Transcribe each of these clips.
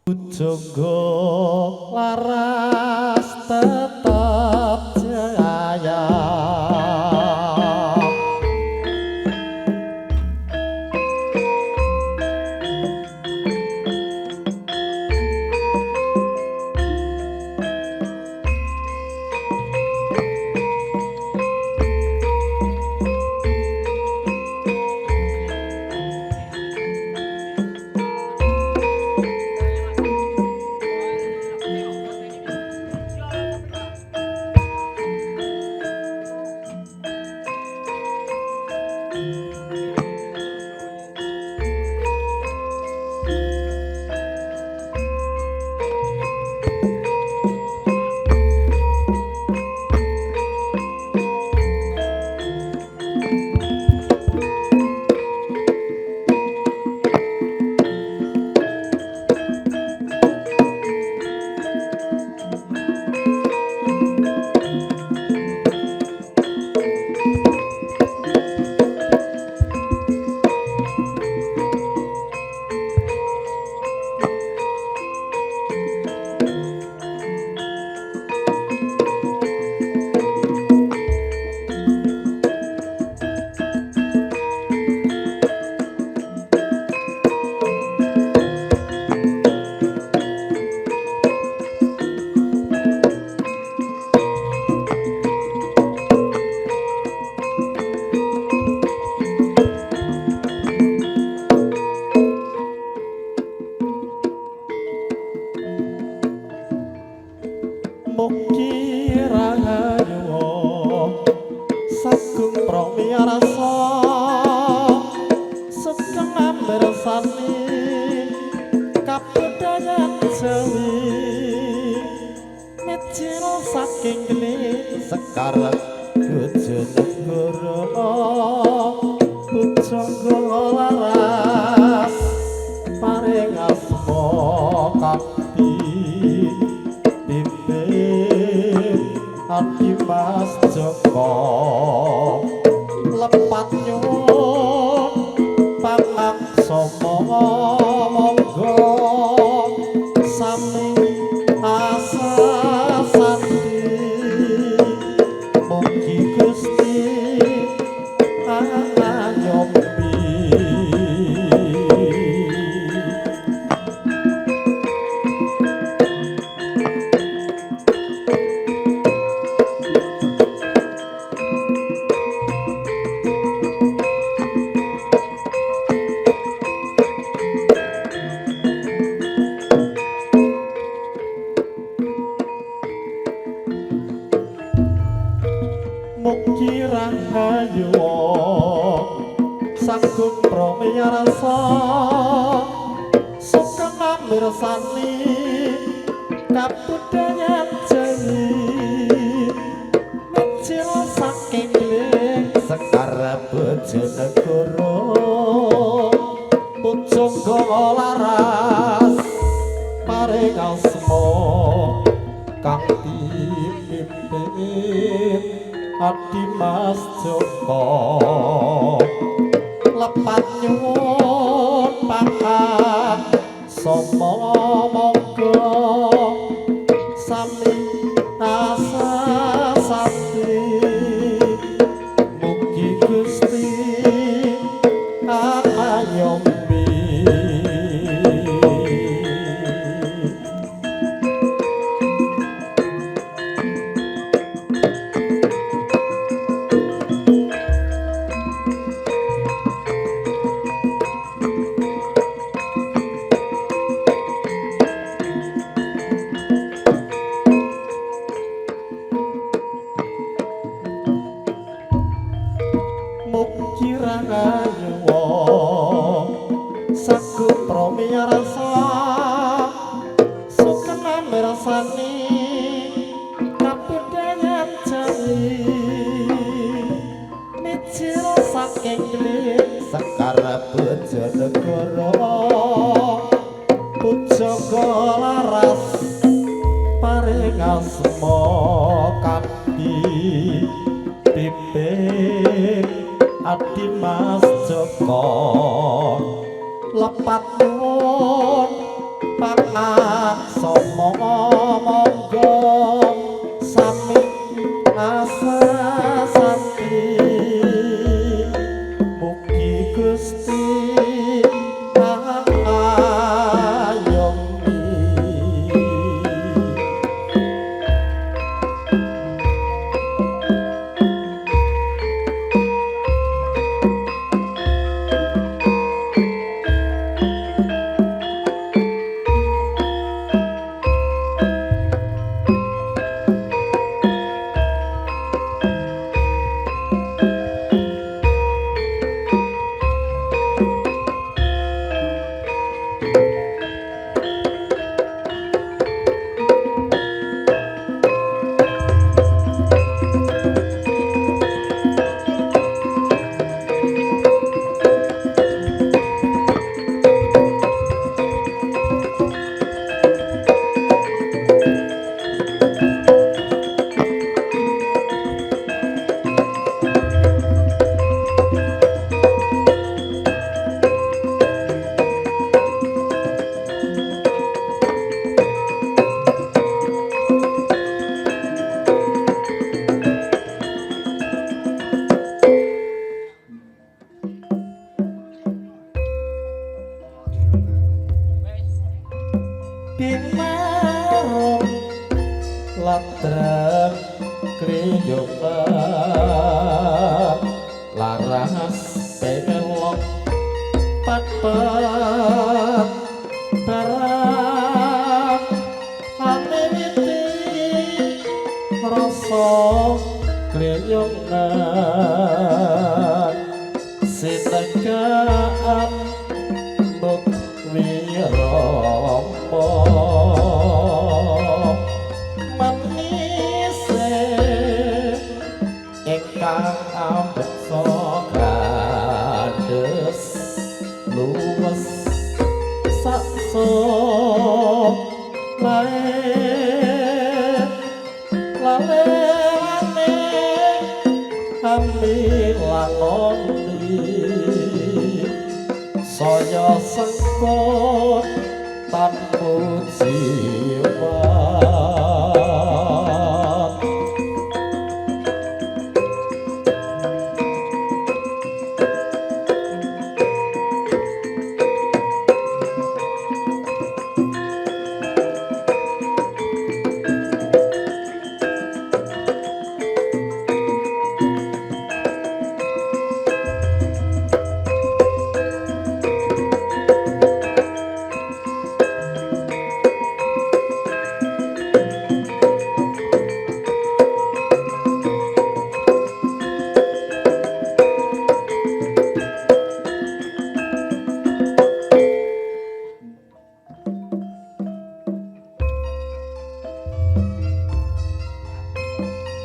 Jonggo laras tetep jaya. Mugi rahayu sagung promiyarsa sugeng mirsani kabudayan Jawi mijil saking geni sekar Bojonegoro pujangga laras paring asma kanthi pimpin Adi Mas Joko lepat nyuwun pangaksama monggo sami asasati mugi Gusti angayomi. Mugi rahayu sagung promiyarsa sugeng mirsani kabudayan Jawi mijil saking gling sekar Bojonegoro pujangga laras paring asma kang dipimpin Adi Mas Joko lepat nyuwun pangaksama monggo sami asasati mugi Gusti angayomi. Mugi rahayu sagung promiyarsa sugeng mirsani kabudayan Jawi mijil saking gling sekar Bojonegoro pujangga laras paring asma kanthi pimpin Adi Mas Joko lepat nuwun pangaksama. Asma monggo sami asasati mugi Gusti ayomi. Binarung ladrang kriyungan laras pelok patpat barang amiwiti rasa kriyungan sinegaan nut wirama manise ingkang ambeksa kandhes luwes sakso lae lalelane ami langoni saya sengkut tanpa jiwa.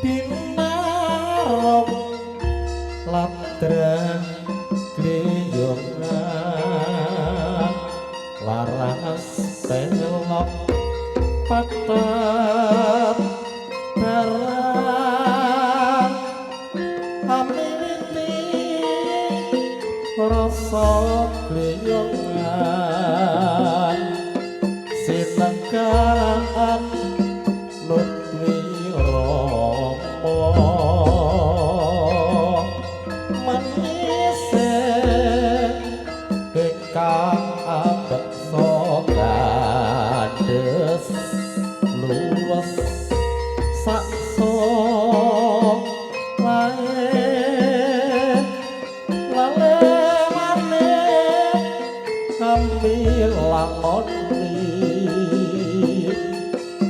Binarung ladrang kliyungan laras pelok pathet barang amiwiti rasa kliyungan sinegaan nut wirama manise ingkang ambeksa kandhes luwes sakso lae lalewane kami langoni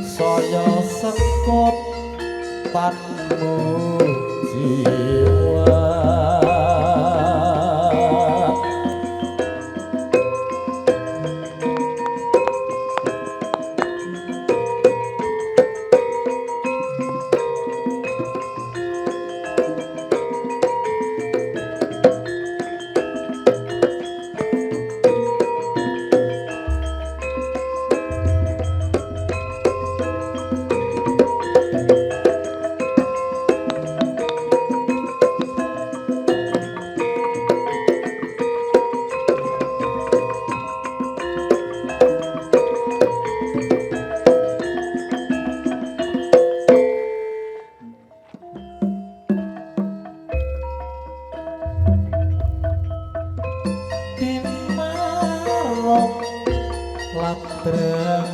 saya sengkut tanmu jiwa. Slendreng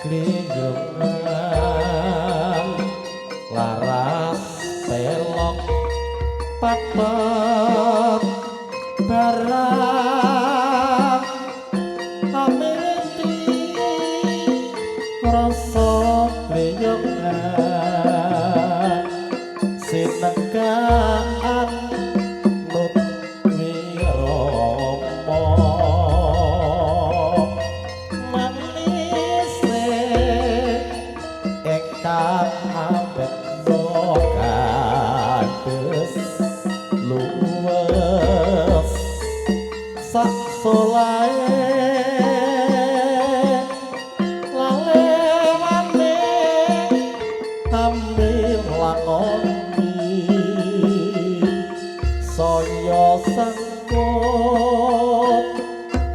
kliyungan laras pelok papat barang ameti rasa kliyungan sinegaan nut wirama manise ingkang ambeksa kados luwes sak solahe lalewane ambil lakoni saya sangkut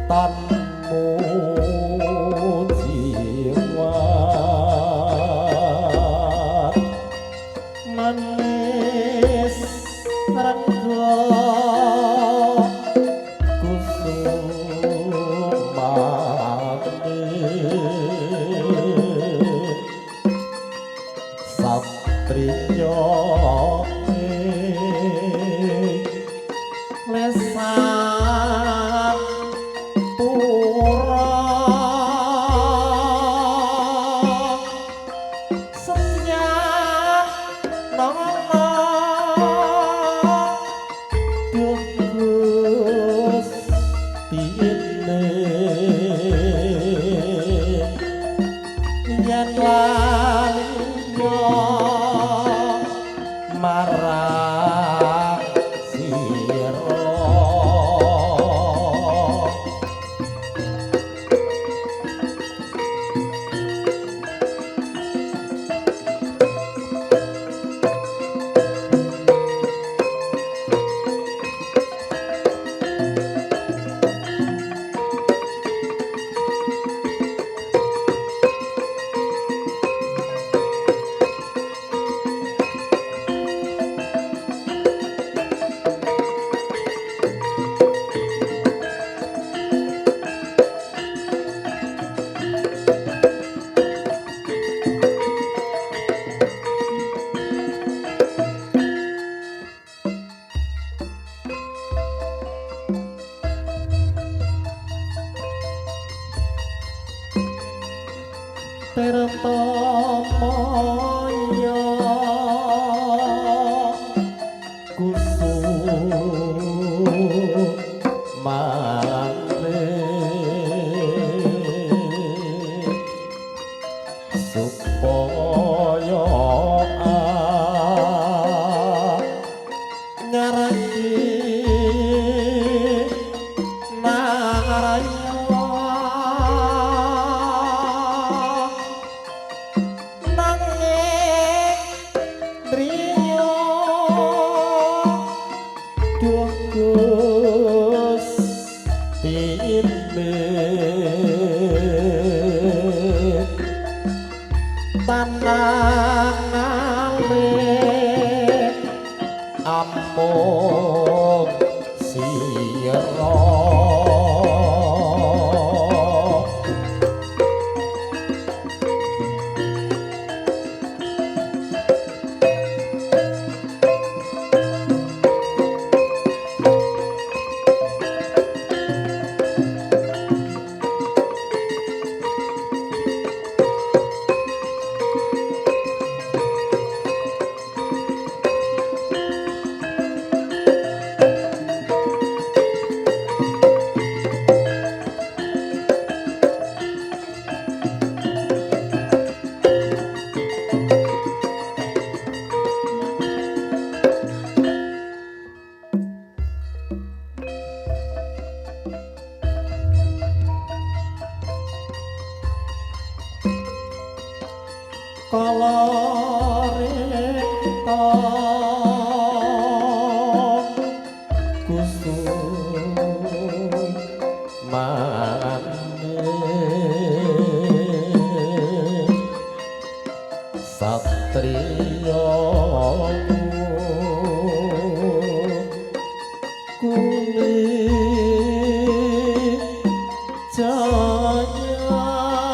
tanmu jiwa manis rengga kusumane satriya lesan pura setya nana duh Gusti yen laliya marang sira. Tirtamaya kusumane supaya nyaraki naraya nanging driya duh Gusti tanang ngalih amung sira. Kala rikta kusumane satriya kuli jaya.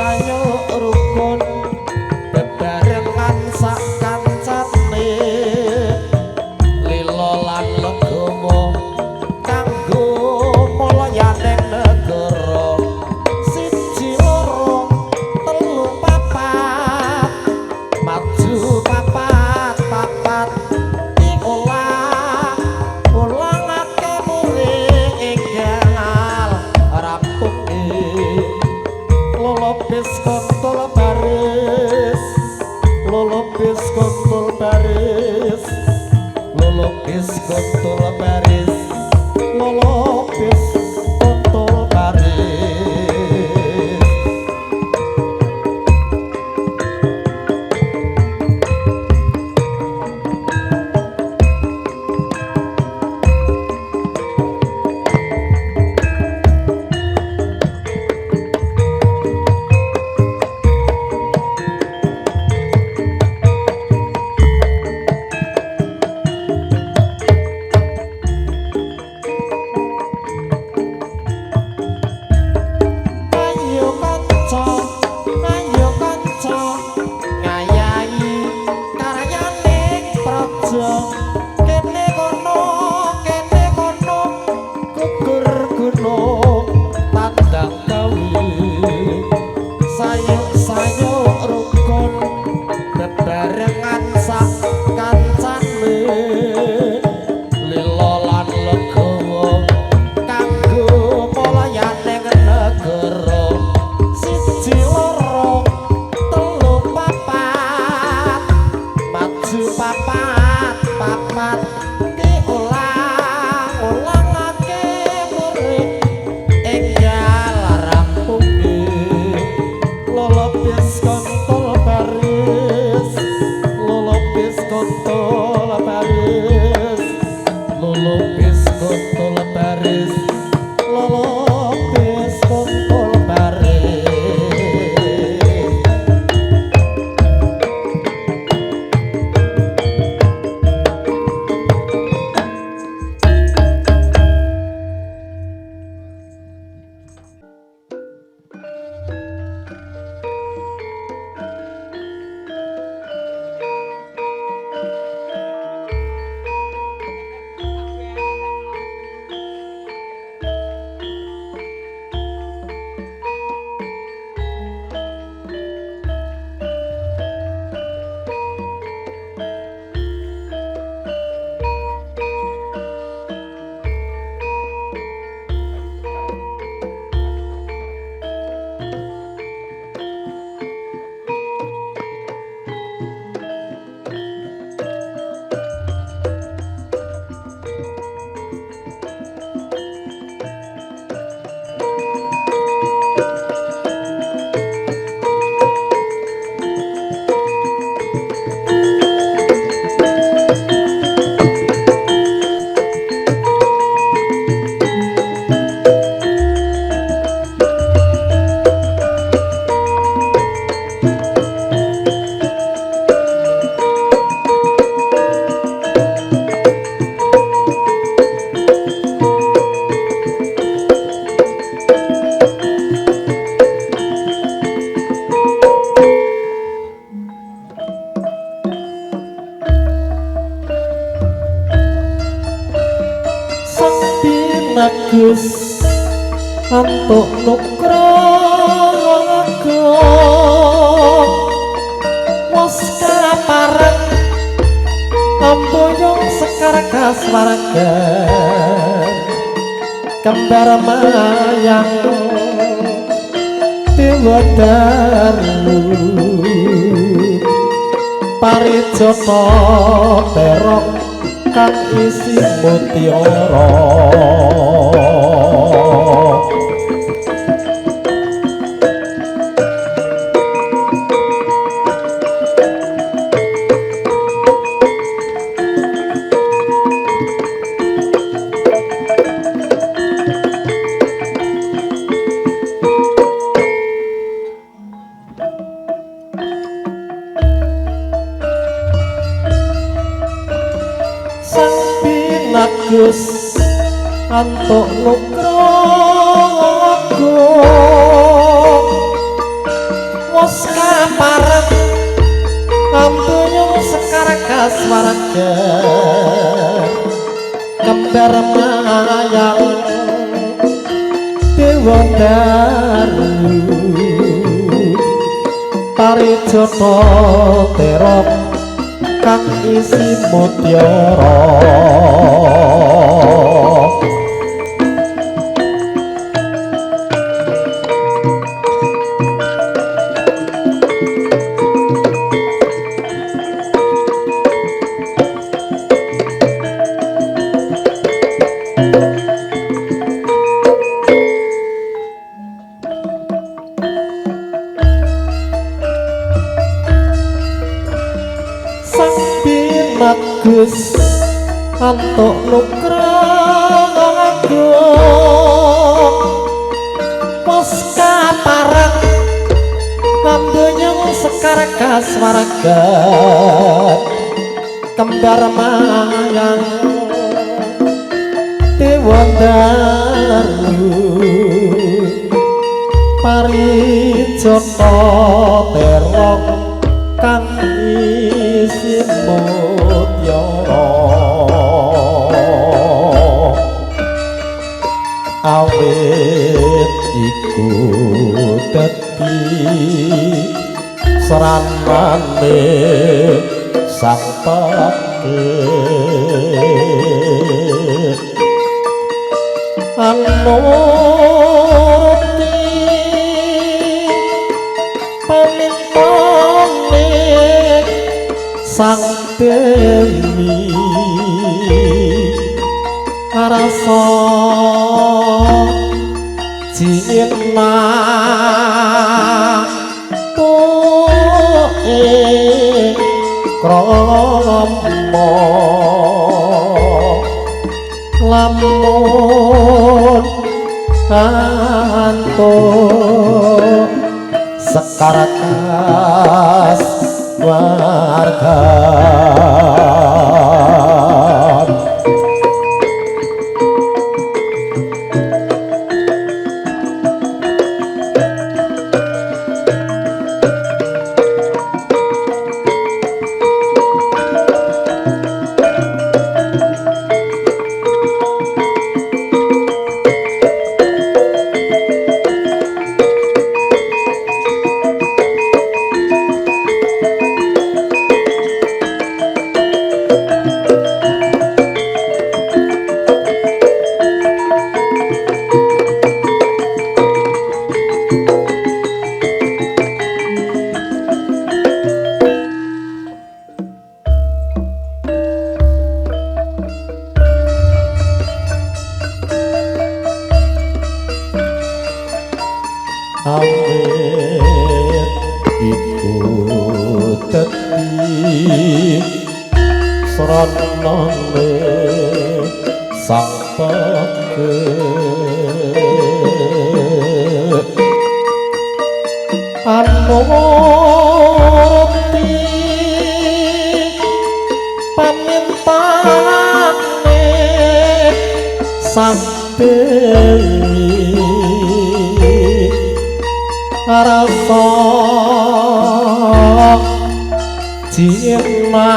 Sayuk rukun bebarengan sak kancane, lila lan legowo kanggo mulyaning negara. Siji loro telu papat, maju papat papat diolah ulangake muring enggal rampung. Lolopis kontol baris, lolopis kontol baris, lolopis kontol baris, lolopis kontol baris. Ayo kanca, ayo kanca, ngayahi karyane praja. Kene kono, kene kono, gugur gunung tandang kawi. Sayuk-sayuk rukun bebarengan sak kancane, lila lan legowo kanggo mulyaning negara. Siji loro telu papat, maju papat papat diolah ulangake murid enggal rampung. Lolopis kontol baris, lolopis kontol baris, lolopis kontol baris, lolopis kontol baris. Sang Pinagus antuk nugraha wis kapareng amboyong sekar kaswarga kembar mayang dewa daru parijata terok kang isi mutiara. Sang Pinagus antuk nugraha Wis kapareng ambunyung sekar kaswarga kembar mayang dewa daru parijata terong kang isi mutiara. Agus antuk nugraha agung wis kapareng ambunyung sekar kaswarga kembar mayang dewa daru parijata terong kang isi mutiara. Awit iku dadi sranane sang pekik anuruti pamintane sang dewi rasa cinta ing krama lamun antuk sekar kaswarga. Awit iku dadi sranane sang pekik anuruti pamintane sang dewi rasa cinta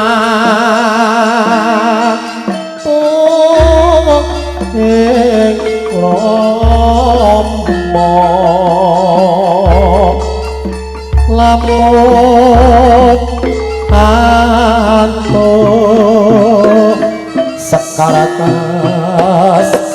ing krama lamun antuk sekar kaswarga.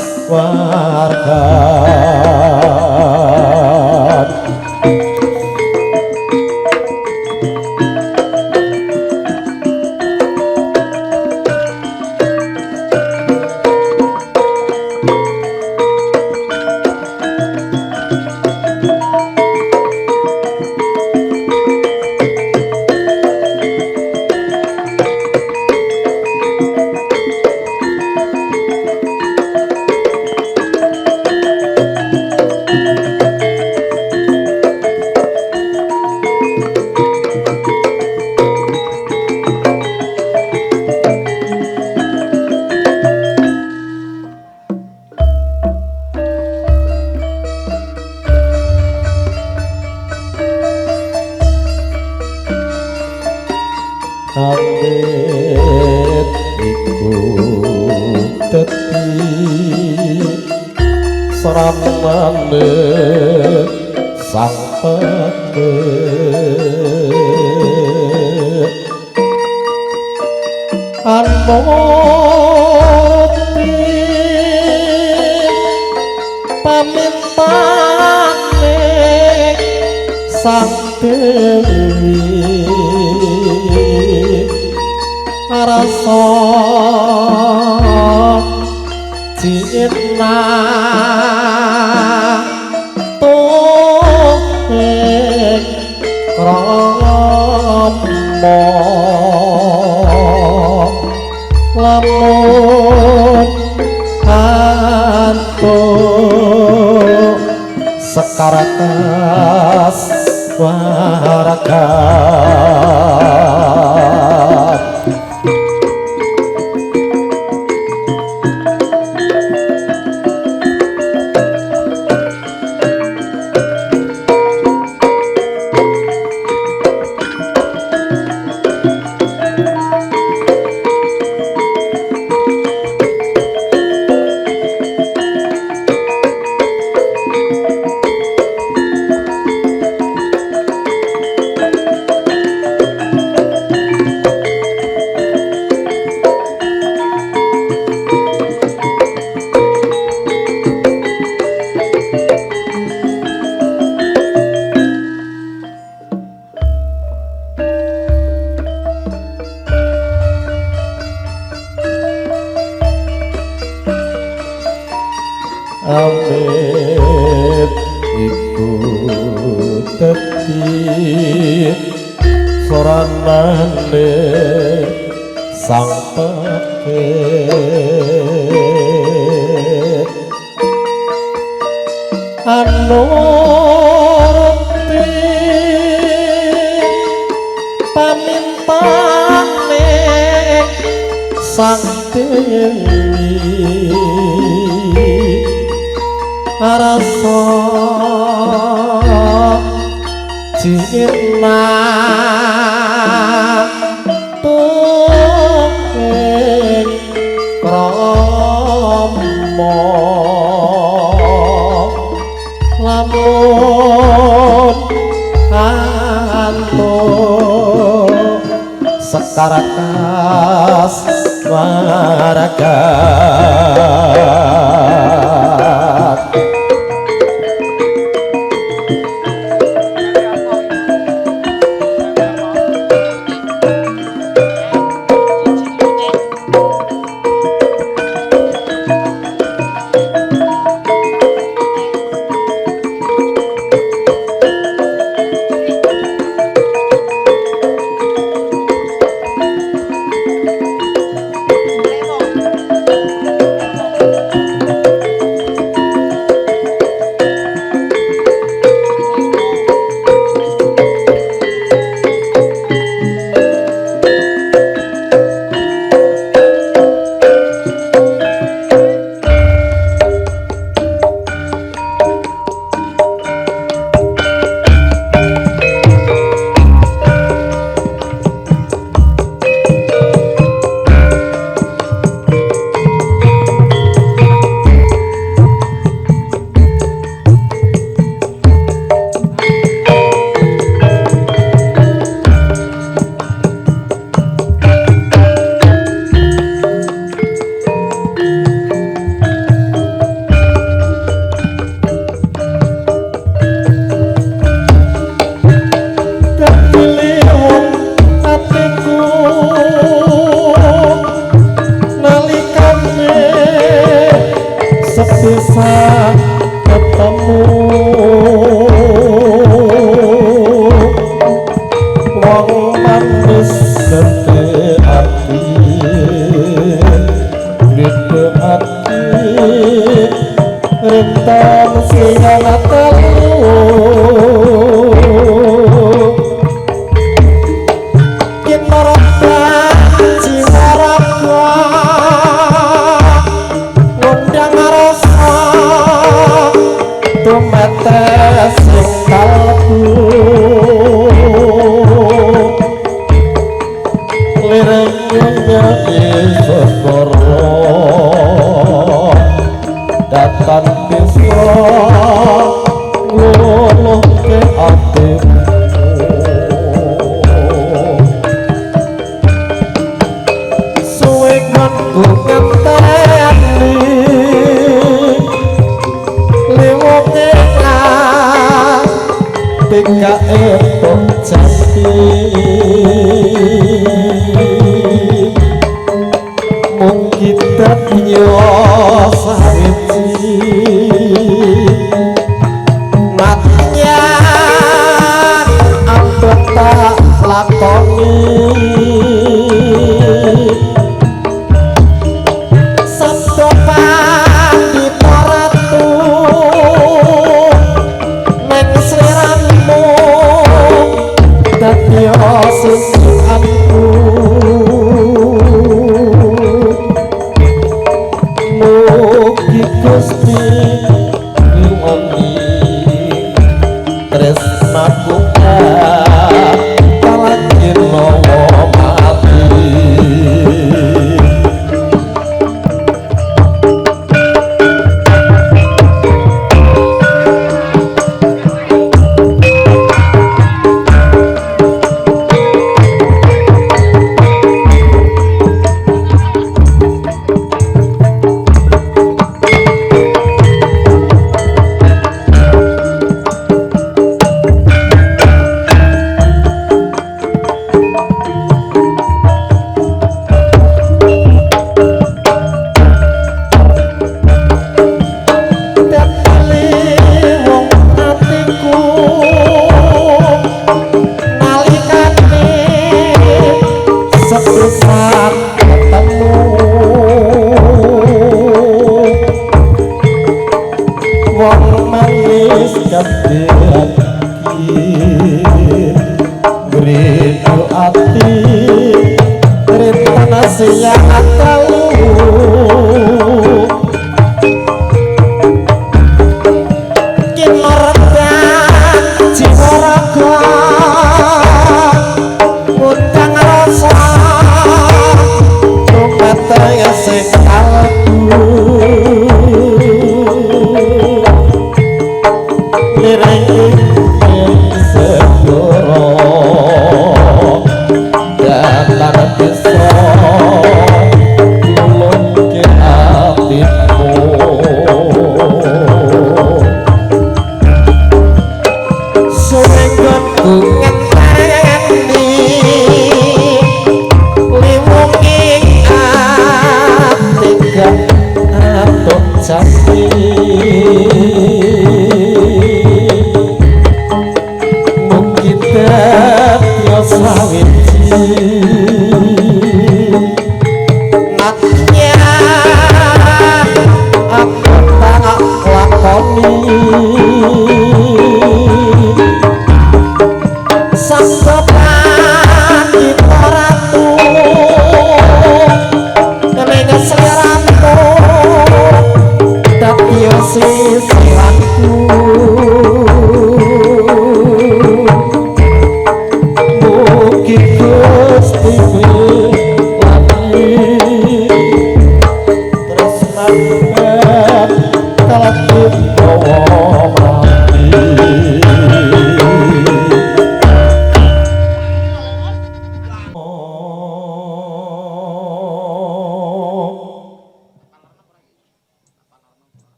Amit iku dadi sramane sang peke anuti pamintane sang dewi rasa cinta tuh krama lamun antuk sekarakas waragat. Amit iku dadi soranane sang peke anuti pamintane sang dewi rasa cinta tuh krama lamun antuk sekarakas waragat. Sepisan ketemu wong manis gede ati gede ati rentan sing telu kinarata jiwaraka ngundang rasa tumetes ing kalbu. Lakoni sabda pandita ratu neng sliramu dadi sisihanku mugi Gusti nyuwuni tresnaku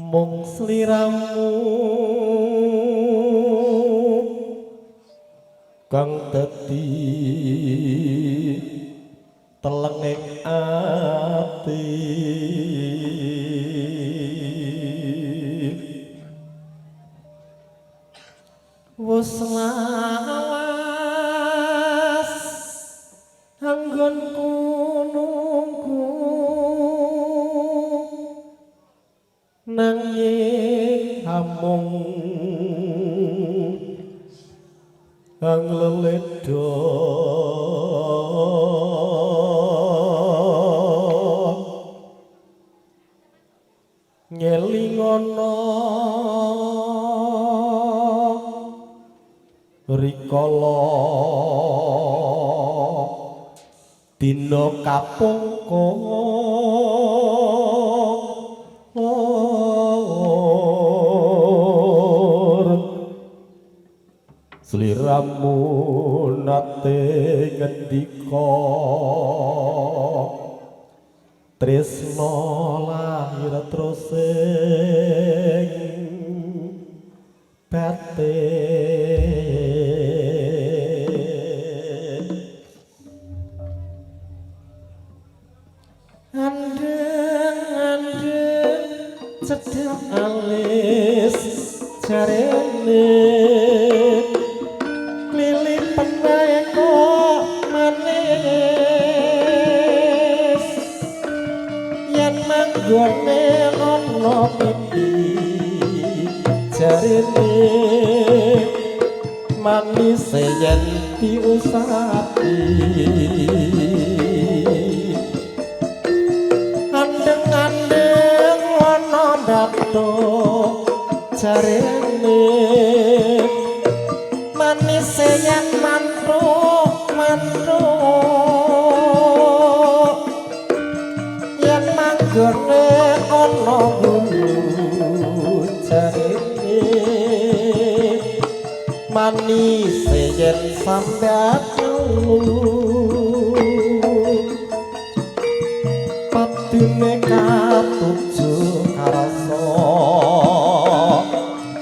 mung sliramu kang dadi telenging ati wis lawas anggonku nunggu nanging amung ang leledha ngelingono rikala dina kapungkur sliramu nate ngendika tresna lahir terus ing batin andeng-andeng cedhak alis jarene klilipen wae. Diusapi andeng-andeng ana bathuk jarene manis yen mantuk mantuk yen manggone ana gulu jarene manis yen sambat lu padune katuju karasa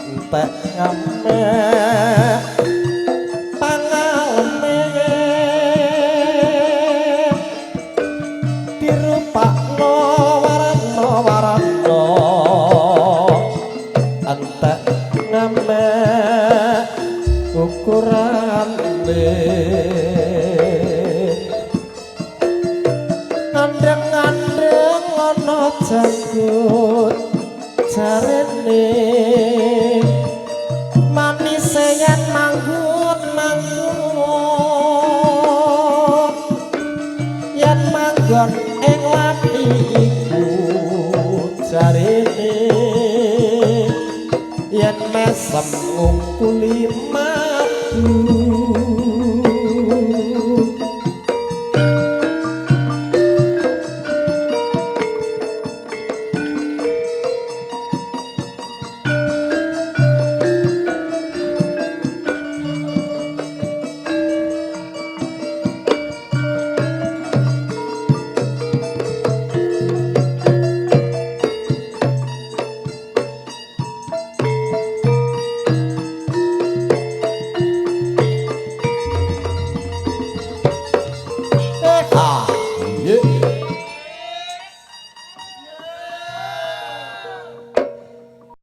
entek ngameh pangaleme dirupakno warana-warana entek ngameh ukurane andeng-andeng ana janggut jarene manis yen manggut manggut yen manggon ing lathi iku jarene yen mesem ngungkuli madu.